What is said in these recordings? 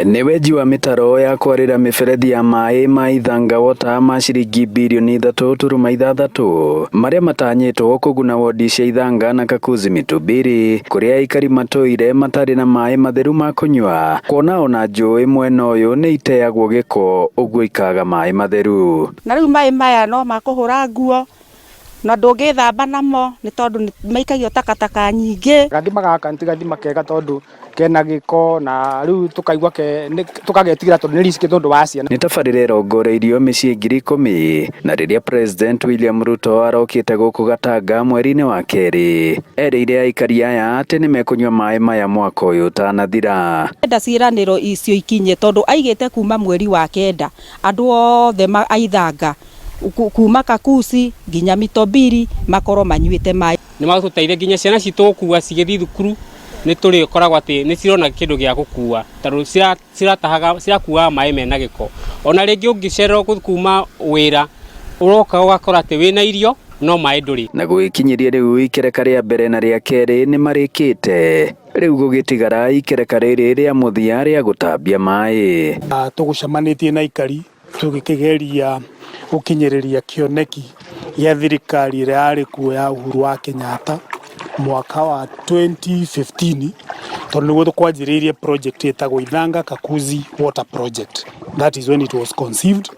Nĩ wenji wa mĩtaro ya kwarĩra mĩberethi ya maĩ ma Ithanga Water ma ciringi birioni 3.6 marĩa matanyĩtwo kũguna wodi cia Ithanga na Kakuzi Mitubiri kũrĩa aikari matũire matarĩ na maĩ matheru ma kũnyua kuona ona njũĩ mwena ũyũ nĩ iteagwo gĩko ũguo ikaga maĩ matheru. Na rĩu maĩ maya no ma kũhũra nguo na ndũngĩthamba namo nĩ tondũ maikagio takataka nyingĩ. Gathima gaka ti gathima kega tondũ kena gĩko na rĩu tũkaigua tũkagetigĩra tondũ nĩ risk tondũ wa ciana. Nĩ tabarĩra ĩrongoreirio mĩciĩ 10,000 na rĩrĩa President William Ruto arokĩte gũkũ Gatanga mweri-inĩ wa kerĩ erĩire aikari aya atĩ nĩ mekũnyua maĩ maya mwaka ũyũ ũtanathira. Enda ciĩranĩro icio ikinye tondũ aigĩte kuma mweri wa kenda andũ othe a Ithanga kuma Kakusi nginya Mitobiri makorwo manyuĩte maĩ. Nĩ magũtũteithia nginya ciana citũ gũkua cigĩthiĩ thukuru nĩ tũrĩkoragwo atĩ nĩ cirona kĩndũ gĩa gũkua tondũ ciratahaga cirakuaga maĩ mena gĩko. Ona rĩngĩ ũngĩcererwo kuma wĩra ũroka ũgakora atĩ wĩna irio no maĩ ndũrĩ. Na gũgĩkinyĩria rĩu ikereka rĩa mbere na rĩa kerĩ nĩ marĩkĩte rĩu gũgĩtigara ikereka rĩrĩ rĩa mũthia rĩa gũtambia maĩ. Tũgũcemanĩtie na aikari tũgĩkĩgeria gũkinyĩrĩria kĩoneki gĩa thirikari ĩrĩa yarĩ kuo ya Uhuru wa Kenyatta mwaka wa 2015 tondũ nĩguo tũkwanjĩrĩirie project ĩtagwo Ithanga Kakuzi Water Project. That is when it was conceived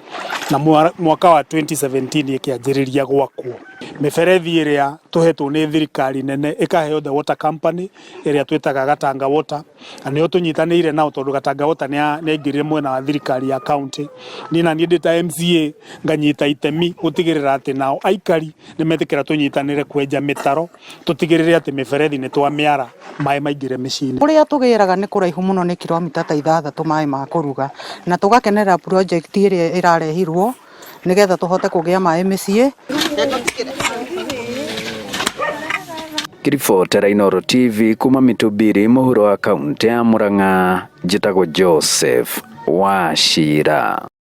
na mwaka wa 2017 ĩkĩanjĩrĩria gwakwo. Mĩberethi ĩrĩa tũhetwo nĩ thirikari nene ĩkaheo the water company ĩrĩa twĩtaga Gatanga Water na nĩo tũnyitanĩire nao tondũ Gatanga Water nĩ aingĩrire mwena wa thirikari ya county. Niĩ na niĩ ndĩ ta MCA nganyita itemi gũtigĩrĩra atĩ nao aikari nĩ metĩkĩra tũnyitanĩre kwenja mĩtaro tũtigĩrĩre atĩ mĩberethi nĩ twamĩara maĩ maingĩre mĩciĩ-inĩ. Kũrĩa tũgĩraga nĩ kũraihu mũno nĩ kilomita ta 6 maĩ ma kũruga na tũgakenera project ĩrĩa ĩrarehirwo nĩgetha tũhote kũgĩa maĩ mĩciĩ. Ngĩribotera Inooro TV kuma Mitubiri mũhuro wa kaunti ya Murang'a njĩtagwo Joseph Wachira.